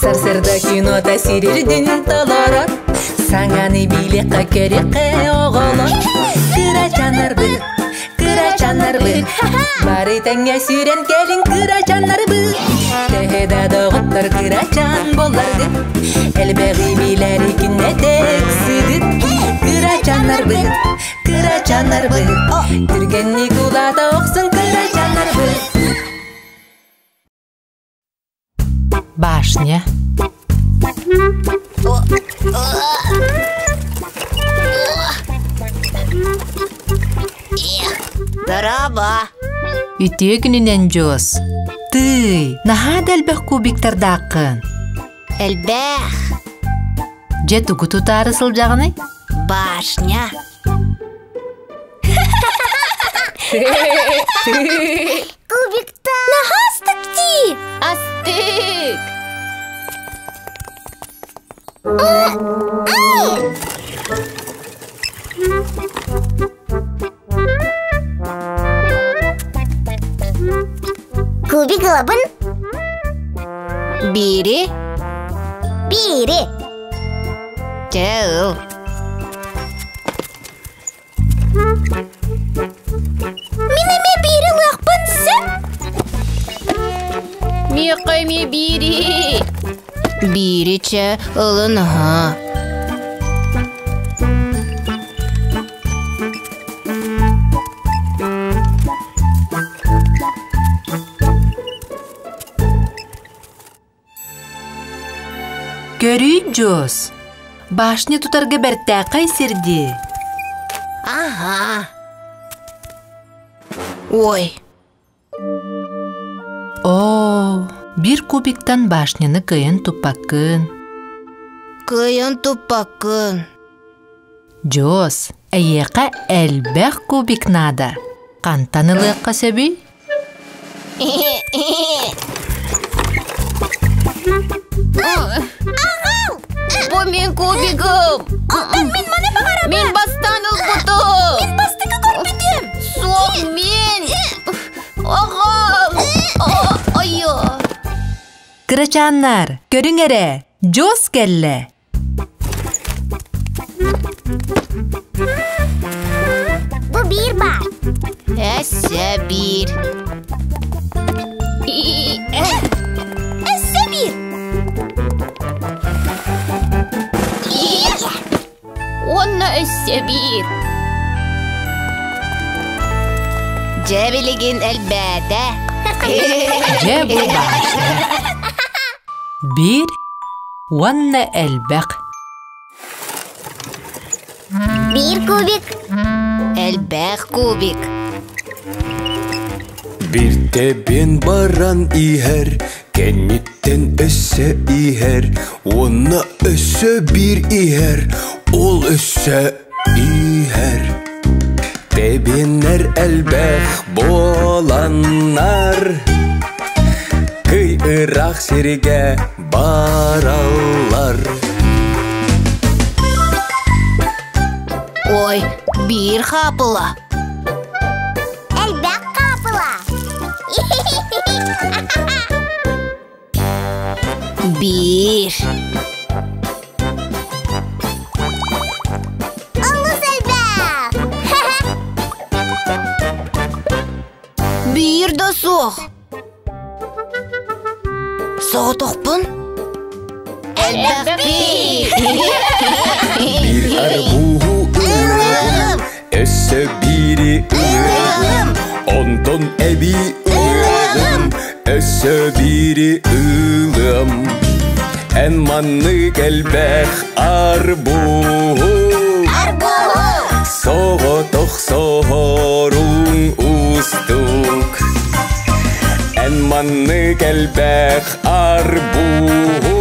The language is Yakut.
Сарсыарда кинота сирирдин толорор. Саҥаны билиэххэ көрүөххэ оҕолор. Кырачаннарбыт, кырачаннарбыт, бары тэҥҥэ сүүрэн кэлин кырачаннарбыт. Төһө да доҕоттор кырачан буолларгыт, элбэҕи билэри күннэтэ ыксыгыт. Кырачаннарбыт, кырачаннарбыт, түргэнник улаата охсун кырачаннарбыт. Башня. Дороба! Үтүө күнүнэн Дьуос. Тыый, наһаа да элбэх кубиктардааххын. Элбэх. Дьэ тугу тутаары сылдьаҕыный? Башня. Кубикта! Наһаа астык дии! Астык! Кубик ылабын? Биири? Биири. Чэ ыл. Мин эмиэ биири ылыахпын сөп. Миэхэ эмиэ биири. Биири чэ ылын аһа. Көрүй Дьуос, башня тутарга бэртээхэй сир дии. Аһа. Ой. Оо, биир кубиктан башняны кыайан туппаккын. Кыайан туппаккын. Дьуос, эйиэхэ элбэх кубик наада. Хантан ылыахха сөбүй? Бу мин кубигым! Оттон мин маны баҕарабын! Мин бастаан ылбытым! Мин бастакы көрбүтүм! Суох мин! Аҕам! Айа! Кырачааннар, көрүҥ эрэ, Дьуос кэллэ! Бу биир баар. Өссө биир. Өссө биир. Уонна өссө биир. Дьэ билигин элбээтэ. Дьэ бу башня. Биир уонна элбэх. Биир кубик. Элбэх кубик. Биртэбин баран иһэр, кэнниттэн өссө иһэр, уонна өссө биир иһэр, ол өссө иһэр. Тэбинэр элбэх буоланнар, кый ыраах сиргэ бараллар. Ой, биир хаапыла. Элбэх хаапыла. Биир. Олус элбэх. Биир да суох. Соҕотохпун? Элбэхпит! Биир арбуһу ылыам, өссө биири ылыам, онтон эбии ылыам, өссө биири ылыам. Эн маннык элбэх арбуһу Арбуһу! Соҕотох соһоруҥ уустук. Эн маннык элбэх арбуһу.